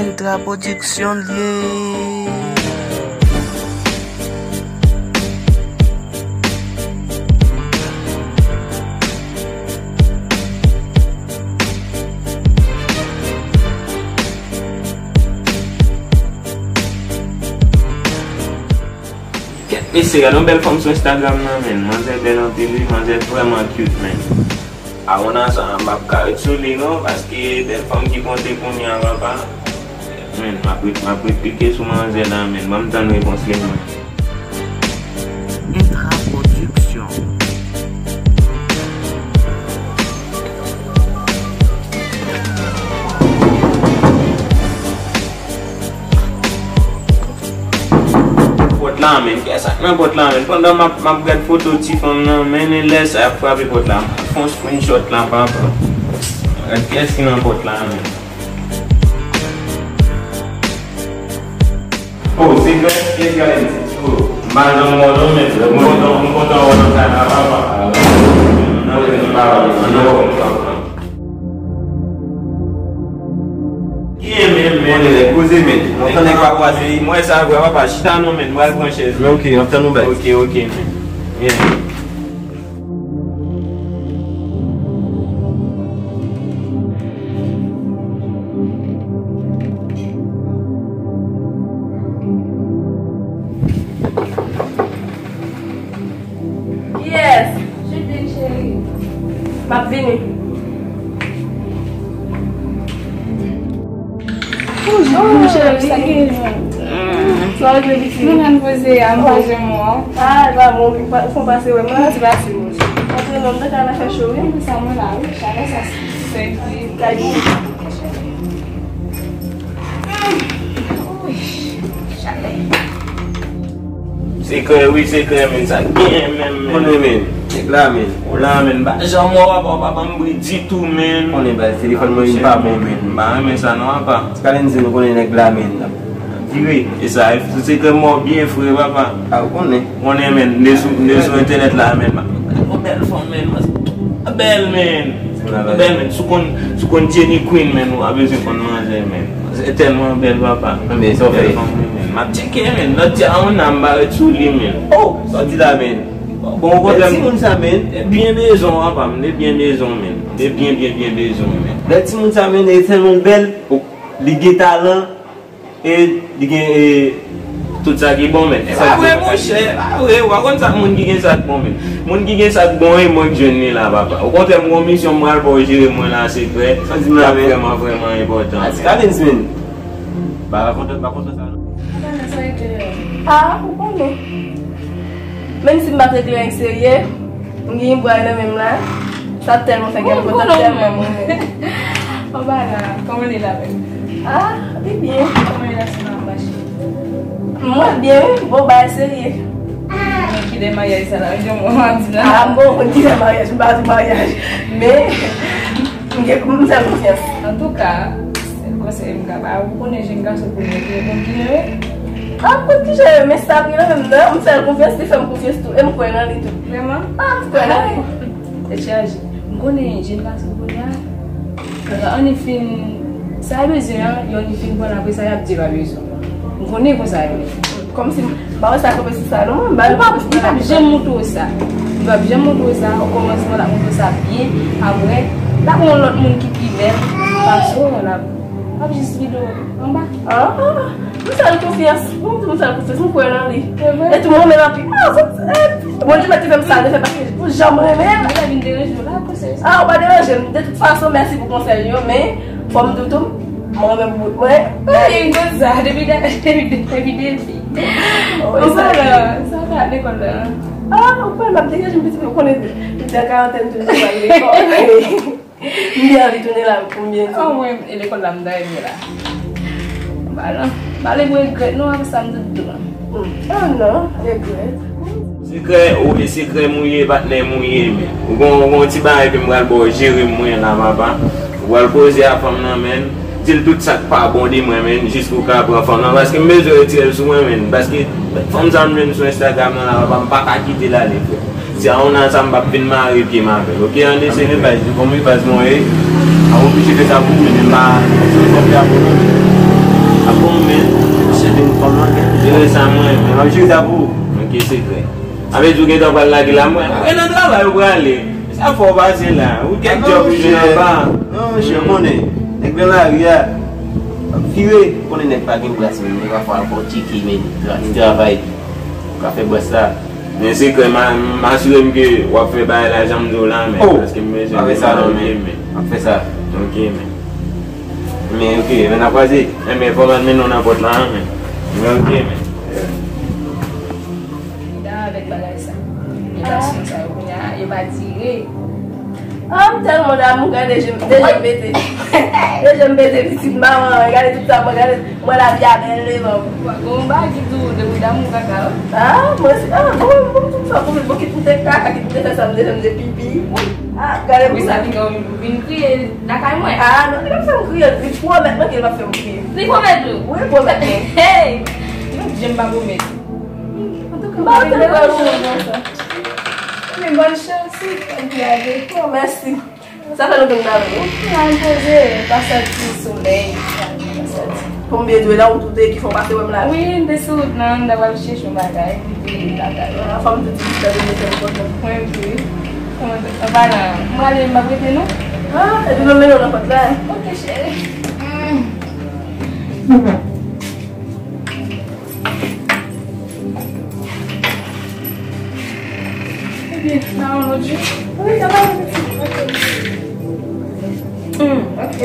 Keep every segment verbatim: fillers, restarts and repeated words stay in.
Ultra Production l ye. Kèt mesye, gade yon bèl fanm sou Instagram nan, menn. Manzè bèl anpil, wi. Manzè vrèman cute, menn. A, kounye a sa, m p ap ka ret sou li, non, paske bèl fanm ki konte kounye a, papa. Menn, m ap ret, m ap ret klike sou manzè la, menn. Ban m tann repons li, mwen. Ultra Production. Pòt la, menn. Kiyès k nan pòt la, menn? Pandan m ap, m ap gad foto ti fanm nan, menn, e lè sa y ap frape pòt la. M ap fè yon screenshot la, papa. Gad kiyès ki nan pòt la, menn. Oh, se Grèf, kiyès ki ale di? Oh, m pa janm wè w non, menn. M kontan, m kontan wè w nan kay la, papa. Nan, nan, nan, nan, nan. Gen menm, menm. Konnen nèg koze, menn. Lontan nèg pa kwaze. Mwen sa vre, papa, chita non, menn. Mwen al pran chèz. Men ok, m ap tann ou, baz. Ok, ok, menn. Yeah. Yes, je viens, chérie. M ap vini. Bonjou, cheri. Sa gen? Sa w regle, pitit? Mwen menm poze a, m pa janm wè w. Ah, la, bon, ou fon pase wè mwen. Ti pase, mwen. Antre non, m te ka nan fè cho, wi. Sa mwen la, wi. Chalè sa, sèvi. Kay. Sekrè, wi, sekrè, menn, sa gen menm, menn. Konnen, menn. Nèg la, menn. Ou la, menn, m pa janm wè w, papa, w pa ban m bri ditou, menn. Konnen, baz, telefòn mwen li pa bon, menn. M pa renmen sa, non, papa. Ti Kalenzi, nou konnen nèg la, menn. Vire. E sa, se sekrè mò byen fre, papa. A, ou konnen. Konnen, menn, m te sou, m te sou entènèt la, menn. Yon bèl fanm, menn. Bèl, menn. Bèl, menn. Si w konn, si w konn Jenny Queen, menn, ou pa bezwen konn manzè, menn. Se tèlman bèl, papa. Anben, sa w fè? Bèl fanm, menn. M ap tcheke, menn. Lòt di a, yon nan m pa ret sou li, menn. Oh, sa w di la, menn? Bon, ou konprann. Timoun sa, menn. Byen bezwen, papa. M te byen bezwen, menn. M te byen, byen, byen bezwen, menn. Lè timoun sa, menn, e tèlman bèl. Li gen talan. E li gen, e, tout sa ki bon, menn. E pa vre, monchè, e pa vre. Ou pa konn sa, moun ki gen sa k bon, menn. Moun ki gen sa k bon, e mwen k jwenn li la, papa. Okontrè, m gon misyon m pral ba w jere mwen la, sekrè. Sa di m la, menn? Vrèman, vrèman enpòtan. A, ti Kalens, menn. Pa kontan, pa kontan sa, non. Ah, ou konnen. Menm si m pa t regle anyen serye, m gen bwa nan men m la. Sa tèlman fè kè m kontan, tèlman m renmen. Anba la, kòman li la menm? Ah, li byen. Kòman li la sou nan mache? Mwen byen, wi. Bon, bagay serye. Men kilè maryaj sa la, jan mwen ap di la. Ah, m poko konn kilè maryaj, m pa di maryaj. Men, m gen, m fè l konfyans. Antouka, sèl konsèy m ka ba ou, ou konnen jèn gason kounye a, ou konn kilè yo ye? Ah, m konn kilè yo ye, men sa vre nan menm nan, m fè l konfyans, li fè m konfyans tou, e m kwè nan li tou. Vrèman? Ah, m kwè nan li. Tèt chaje. M konnen jèn gason kounye a, lè annik fin, sa yo bezwen an, yo annik fin pran l, apre sa, y ap di yo pa bezwen. M konnen konsa yo ye. Kòmsi m pa wè sa kanpe sou sa, non. M pa, li p ap janm montre w sa. Li p ap janm montre w sa. Okòmansman, l ap montre w sa byen. Apre, l ap gen yon lòt moun ki pi bèl pase w, l ap, l ap jis vide w anba. Ah, ah, m fè l konfyans. Bon, m fè l konfyans. M kwè nan li. Se vre? E tou, mwen menm anpil. Ah, bon, Dye mèt te fè m sa, te fè paske pou jan m renmen l. Li pa vin deranje w la, konsèy sa. Ah, ou pa deranje m. De tout fason, mèsi pou konsèy yo, men fò m di w tou, mwen renmen bout mwen. Wi, m konn sa. Depi, depi, depi, depi. Wi, sa. Anpale, sa w fè ak lekòl la? Ah, ou kwè m ap deranje m, pitit, ou konnen, pitit an karantèn toujou pral lekòl. M byen anvi tounen la pou m byen di. Anmwey, e lekòl la m ta renmen la. M pa nan, m pa nan regrèt non, avèk sa m di w la. Hmm. Ah non, regrèt. Sekrè, ou e sekrè mouye, patnè mouye, men. Ou gon, ou gon ti bagay ke m pral ba w jere mwen la, papa. Ou pral koze a fanm nan, men. Di l tout sa k pa bon de mwen, men, jis pou w ka pran fanm nan. Paske m bezwen retire l sou mwen, men. Paske fanm sa m jwenn sou Instagram nan la, papa, m pa ka kite l ale, frè. Si a yon nan sa m p ap vin mare pye m avè l, oke, Anderson? Anben, baz, ou konn wi, baz, mwen, e, a oblije fè sa pou ou, men m pa, se yon fòm de abòne. A bon, men, se te yon fanm lan, men. Jere sa mwen, men. M ap jere sa pou ou. Ok, sekrè. A vle di w gentan pral lage la, mwen. Mwen nan travay ou prale. Sa fò w pase la. Ou kèk djòb ou jwenn anba. Non, monchè, konnen. Nèg nan lari a. Ap vire. Konnen nèg pa gen bras, men. Nèg pa fò al fè yon tcheke, men. Ti travay. Ou ka fè bras la. Men sekrè, m a, m asire m ke w ap fè bagay la jan m di w la, men. Oh! Paske m bezwen. Ap fè sa, non, men. M ap fè sa. Ok, men. Men, ok, men n a kwaze. Enben, fò m al mennen w nan pòt la, men. Men, ok, men. Li ta avèk bagay sa. Relasyon sa yo, kounye a, yo pa dire. Ah, m tèlman damou, gade je m, de je m pete. De je m pete, pitit manman, gade tout sa, mwen, gade, mwen lavi a bèl devan m. Bon, m pa di tou, de ou damou kaka, wi. Ah, mwen si, ah, bon, bon, tout sa, bon, bon, kit m te kaka, kit m te fè sa, m te fè, m te pipi. Ah, gade pou sa. Wi, sa piga w vin kriye lakay mwen. Ah, non, li pa fè m kriye, li pwomèt mwen ke li pa fè m kriye. Li pwomèt ou? Wi, li pwomèt mwen. Hey! Mwen di je m pa pwomèt. Antouka, m pa te kwè ou konsa. Men bòn chans, wi, gade. Oh, mèsi. Sa fè lontan m pa wè w. Nan poze, pa santi solèy, pa santi. Pou m byen di w la, ou tou te ki fè w pase wè m la. Wi, m te sou wout nan, m ta pral chèche yon bagay, m te lakay. Ah, fò m tou di, m ta vin mete m kontan. Mwen tou, wi. Kòman, an palan, m prale, m ap rete, non? Ah, epi m mennen w nan pòt la. Ok, cheri. Mm. Ebyen, nan yon lòt jou. Wi, sa va, pitit. Ok. Hmm, ok.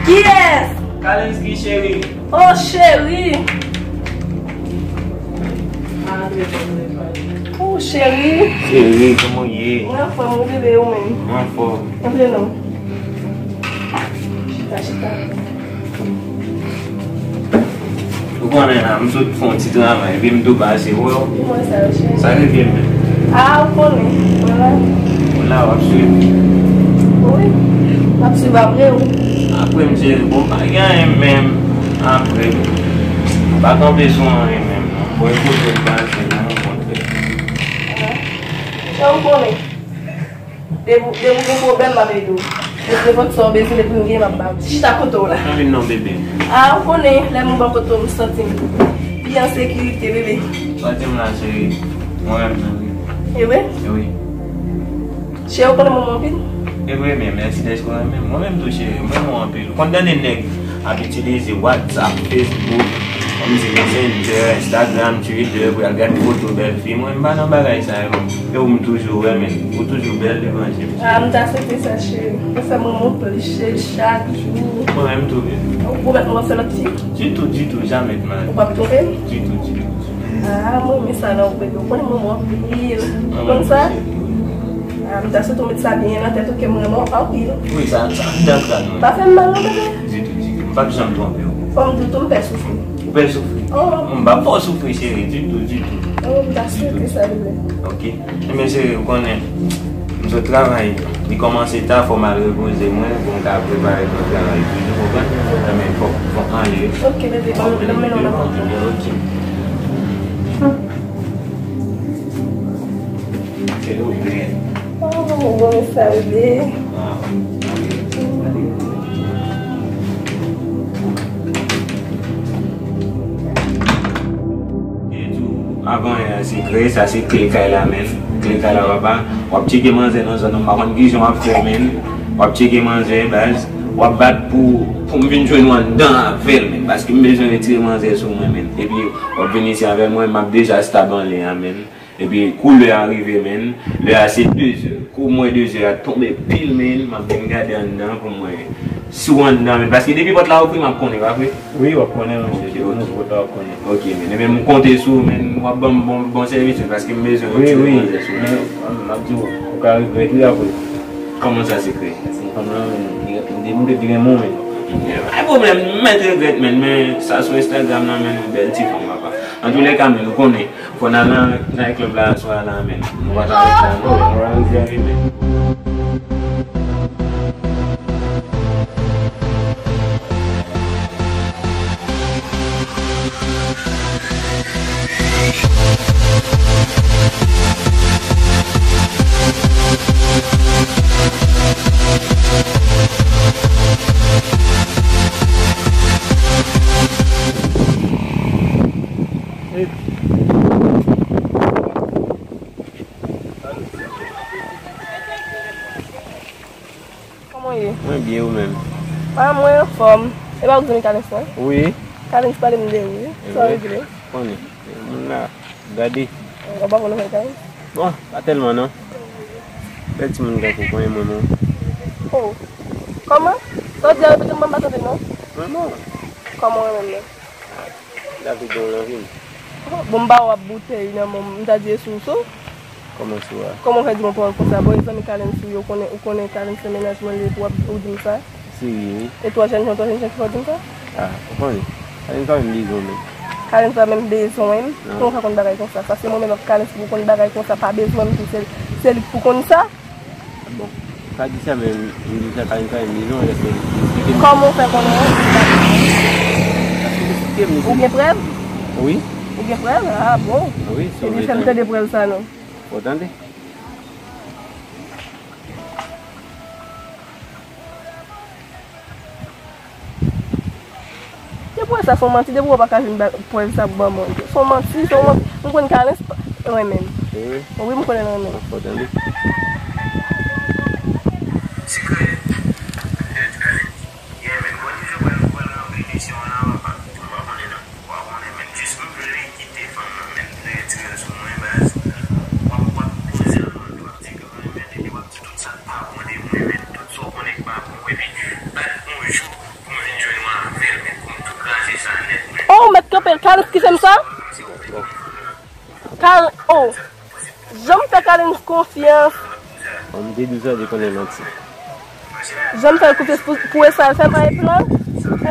Kiyès? Kalinski cheri. Oh, cheri. Oh, cheri. Cheri, kòman w ye? Mwen anfòm, wi, bebe, ou menm? Mwen anfòm. Antre non. Chita, chita. Ou konnen la, m sot fè yon ti travay, epi m tou pase, ou wè w. Mwen sa yo, cheri. Sa rive menm. Ah, ou konnen, mwen la. Ou la, w ap swiv. Wi, m ap swiv apre ou. Apre m, cheri, bon, pa gen anyen menm. Apre, m pa kanpe sou anyen menm, non. Bon, ekoute, m pase, nan yon kontre. Ah. Cheri, ou konnen. Depi, depi w gen pwoblèm, m ap ede w. Depi nenpòt sa w bezwen, depi m gen, m ap ba w. Chita kote w la. Mwen vin non, bebe. Ah, ou konnen, lè m bò kote w, m santi m pi an sekirite, bebe. Santi m la, cheri. Mwen renmen w, wi. E vre? Wi. Cheri, ou konnen m renmen w anpil? E vre, men mèsi dèske w renmen m. Mwen menm tou, cheri, mwen renmen w anpil. Ou konn tande nèg ap itilize WhatsApp, Facebook, kòmsi Messenger, Instagram, Twitter, pou y al gade foto bèl fi. Mwen, m pa nan bagay sa yo. E ou m toujou wè, men ou toujou bèl devan je m. Ah, m ta swete sa, cheri. Ou fè m renmen w plis, cheri, chak jou. Mwen menm tou, bebe. Ou pwomèt mwen w ap fè lòt fi? Ditou, ditou, jamè, man. Ou p ap twonpe m? Ditou, ditou. Ah, mwen renmen sa nan ou, bebe. Ou konnen mwen renmen w anpil. Ou konn sa? Ah, m ta swete w met sa byen nan tèt ou ke m renmen w anpil. Wi, sa, sa anndan kran mwen. Pa fè m mal non, bebe. Ditou, ditou. M p ap janm twonpe w. Fò m di w tou, m pè soufri. Ou pè soufri? Oh. M p ap fè w soufri, cheri, ditou, ditou. Oh, m ta swete sa, bebe. Ok. Ebyen, cheri, ou konnen, m sot travay. Li kòmanse ta, fò m al repoze mwen, pou m ka prepare pou travay toujou, konprann? Ebyen, fòk, fòk m ale. Ok, bebe, ban m, ban m mennen w nan kòm. Ok. Se nou menm. Oh, bon, sa, bebe. E tou, avan yè, se kle, sa se kle kay la, men. Kle kay la, papa. W ap tcheke manzè nan zòn nan, m pa konn kijan w ap fè, men. W ap tcheke manzè, baz. W ap bat pou, pou m vin jwenn ou anndan avè l, men. Paske m bezwen retire manzè sou mwen, men. Epi, w ap vin isi avè l, mwen, m ap deja stab anlè a, men. Epi kou lè a rive, men, lè a se de zè. Kou m wè de zè a tonbe pil, men, m ap vin gade anndan pou m wè si w anndan, men. Paske depi pòt la ouvri, m ap konnen, pa vre? Wi, w ap konnen, monchè. Ok, ok. Depi w ouvri pòt la, w ap konnen. Ok, men, men m konte sou ou, men, w ap ban m bon, bon sèvis, men, paske m bezwen yon ti manzè sou ou. Wi, wi, men, m ap di w, ou ka regrèt, wi, apre. Kòman sa, sekrè? Fanm lan, men, li, li demoule, li renmen w, men. Pa gen pwoblèm, m mèt regrèt, men, men, sa sou Instagram nan, men, yon bèl ti fanm, papa. Antoulèka, men, ou konnen, Bon, n al nan, nan klèb la aswè a la, men. Nou pa ka ret la, non. Alright, zi a rive. Kòman w ye? Mwen byen, ou menm? A, mwen anfòm. E pa ou k zanmi Kalens lan? Wi. Kalens pale m de ou, wi. Sa w regle? Konnen. Moun la, gade. Ou pa konn fè Kalens? Bon, pa tèlman non. Bèl timoun tankou w, konnen mwen menm. Oh. Kòman? Sa w di a repete m, m pa tande non. Mwen bon. Kòman w menm nan? David gen w nan vi m. Bon, m ba w ap boutèy nan men w, m ta di e sou w sou. Kòman sou a? Kòman w fè di m yon pawòl konsa? Bon, e zanmi Kalens ou ye, ou konnen, ou konnen Kalens se mennaj mwen li ye, epi w ap, ou di m sa? Serye, wi. E twa jèn jan, twa jèn jan ki fè w di m sa? A, ou konnen. Kalens pa menm bezwen w menm. Kalens pa menm bezwen m? Non. Kòman w fè konn bagay konsa? Sa se mwen menm ak Kalens ki pou konn bagay konsa, pa bezwen m tou, se, se li ki pou konn sa? Bon, pa di sa, men m di sa, Kalens pa menm bezwen w, lèske li eksplike m. Kòman w fè konnen? Paske li eksplike m, li di. Ou gen prèv? Wi. Ou gen prèv? A, bon. Wi, si w vle tande. Ebyen, fè m tande prèv sa non. Fò w tande. Depi w wè sa se yon manti, depi w wè w pa ka vin bay prèv sa pou ban mwen. Se yon manti, se yon manti. M konn Kalens renmen m. Wi. Wi, m konnen l renmen m. Fò w tande. Sekrè. Yeah, men, bon, li jwe pral, pral ranpli misyon an la, papa. M pa konnen non. Ou pa konnen, men jis m vle kite fanm nan, men retire l sou mwen, baz. W ap, w ap poze l, w ap di ke w renmen l, epi w ap di tout sa k pa bon de mwen, men tout sa w konnen k pa bon, epi bat yon jou pou m vin jwenn ou avè l, men pou m tou kraze sa nèt, men. Oh, ou mèt kanpe l, Kalens ki fè m sa? Kal-, oh. Jan m fè Kalens konfyans. Bon, m te di w sa, w te konnen manti. Jan m fè l konfyans pou, pou e sa l fè m a e plan.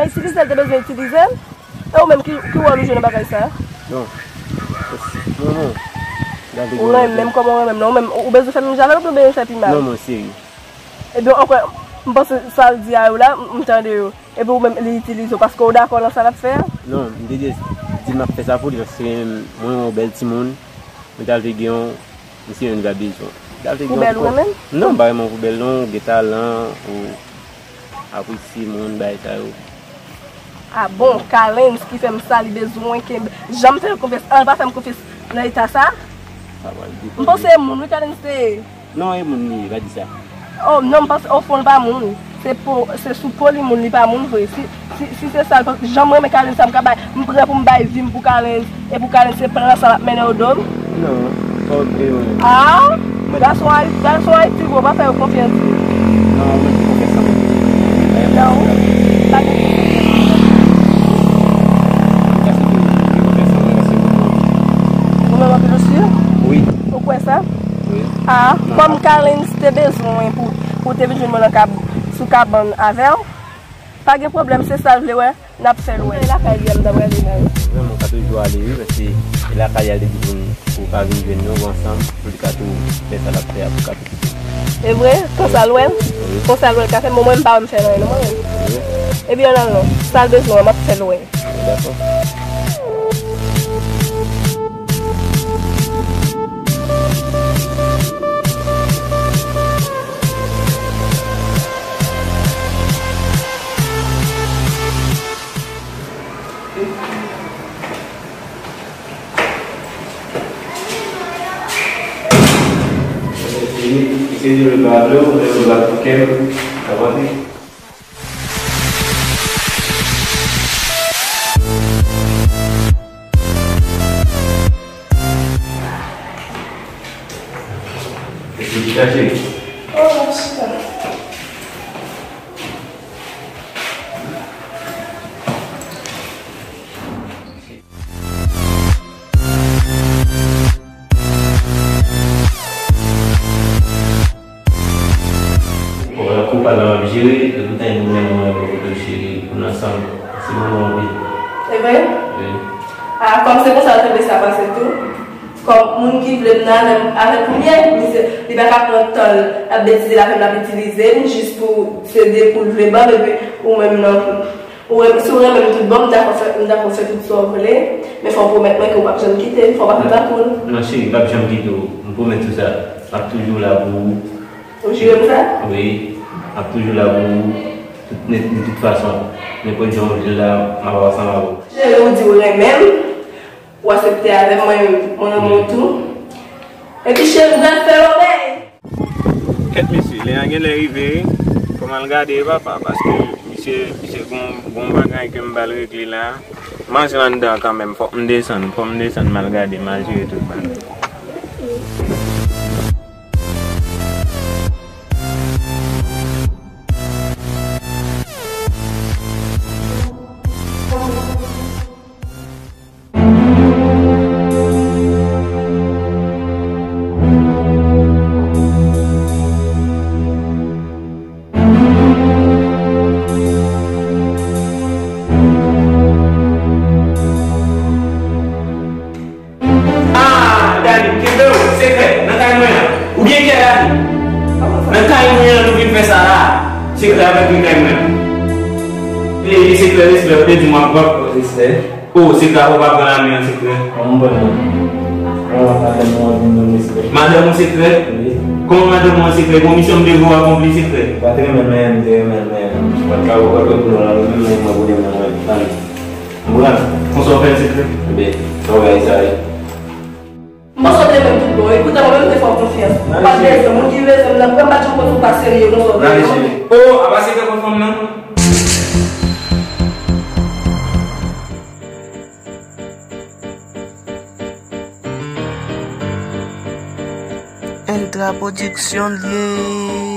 Itilize l te bezwen itilize l. E ou menm ki, ki wòl ou jwe nan bagay sa? Non. Non, non. Ou renmen m kòman w renmen m nan. Ou menm, ou bezwen fè menm jan avè l oubyen w bezwen fè pi mal? Non, mwen serye. Ebyen, ankò, m panse sa l di a yo la, m, m tande yo. Epi ou menm, li itilize w paske w dakò nan sa l ap fè a? Non, m te jis di m ap fè sa pou li paske mwen yon bèl timoun. Mwen ta vle gen yon, misye menm li pa bezwen. Li ta vle gen yon poubèl ou renmen? Non, m pa renmen yon poubèl non, ou gen talan, ou apresye moun, bagay sa yo. A bon, Kalens ki fè m sa, li bezwen kenbe. Jan m fè l konfyans, an, l pa fè m konfyans nan eta sa. M panse e moun wi Kalens te ye. Non, e moun li ye, pa di sa. Oh, non, m panse ofon l pa moun. Se po, se sou po li moun, li pa moun vre. Si, si, si se sa l panse, jan m renmen Kalens sa, m ka bay, m prè pou m bay vi m pou Kalens. E pou Kalens se plan sa l ap mennen o do m. Non, pa oblije mwen. Ah, gason Ayiti, gason Ayiti, gwo, pa fè yo konfyans vre. Non, mwen fè konfyans nan mwen. Non, pa gen konfyans. Mwen fè konfyans nan mwen, paske mwen konfyans nan mwen, paske mwen konn. Ou renmen anpil osi? Wi. Ou kwè sa? Wi. Ah, kòm Kalens te bezwen pou, pou te vin jwenn mwen nan kab, sou kabann avè w, pa gen pwoblèm, se sa l vle wè, n ap fè l wè. E lakay li a m ta prale la wi. Vrèman, ou ka toujou ale wi, paske e lakay li a l te di pou n, pou w ka vin jwenn nou ansanm, pou li ka tou fè sa l ap fè a, pou l ka tou kite. E vre? Konsa l wè l? Wi. Konsa l wè l ka fè m? Bon, mwen m pa wè m fè l anyen non mwen menm. Wi. Ebyen, ann al non. Sa l bezwen an, m ap fè l wè. Dakò. Epi chita cheri. Oh, m ap chita. Bon, la kou pa nan ap jere, e poutan e nou menm nou wè bò kote w cheri, pou n ansanm, se moman anpil. E vre? Wi. A, kòm se konsa w te vle sa pase tou? Kòm moun ki vle m nan avè m, avè m pou m ye, misye, li pa ka pran tan l ap betize l avè m, l ap itilize m jis pou se de kou l vle ban m, epi ou menm nan, ou renm-, si w renmen m tout bon, m dakò fè, m dakò fè tout sa w vle, men fò w pwomèt mwen ke w p ap janm kite m, fò w pa fè m lakoul. Non, cheri, m p ap janm kite w. M pwomèt ou sa. M ap toujou la pou ou. Ou jire m sa? Wi, m ap toujou la pou ou. Tout, de, de tout fason, nenpòt jan w vle la, m ap ansanm avè w. Cheri, ou di w renmen m, ou aksepte avè m, mwen, mwen renmen w tou. Epi cheri, m pral fè lòbèy. Kèt mesye, lè a genlè rive wi. Fò m al gade papa, paske misye, misye gon, gon bagay ke m pral regle la. Manje anndan kanmenm, fòk m desann, fòk m desann, m al gade, m al jere tout bagay. Ah, Dani, kenbe w, sekrè, nan kay mwen an. Ou gen kè, Dani? Nan kay mwen an, nou vin fè sa la. Sekrè avèk gen kay mwen an. E, e sekrè, respè, ou te di m w ap pran. Respè. Oh, sekrè, ou pa pran lame an, sekrè. Kòman m pran non? Kòman madanm ou an vin non, sekrè? Madanm ou, sekrè? Wi. Kòman madanm ou an, sekrè? Gon misyon m te voye w akonpli, sekrè. Ou pa te renmen l, men m te renmen l, men m pa t ka wè kote pou non la, mwen menm, mwen, mwen, mwen, mwen, mwen, mwen. M pran. Konsa w fè l, sekrè? Ebyen, sa w bay sa ye. M panse w te renmen m tout bon. Ekoute, mwen menm te fè w konfyans. Ou pa t bezwen moun ki bezwen m nan, pran m pa t janm panse w ta serye konsa w te renmen m. Oh, apa se kè konn fanm nan? Eltra Production l ye.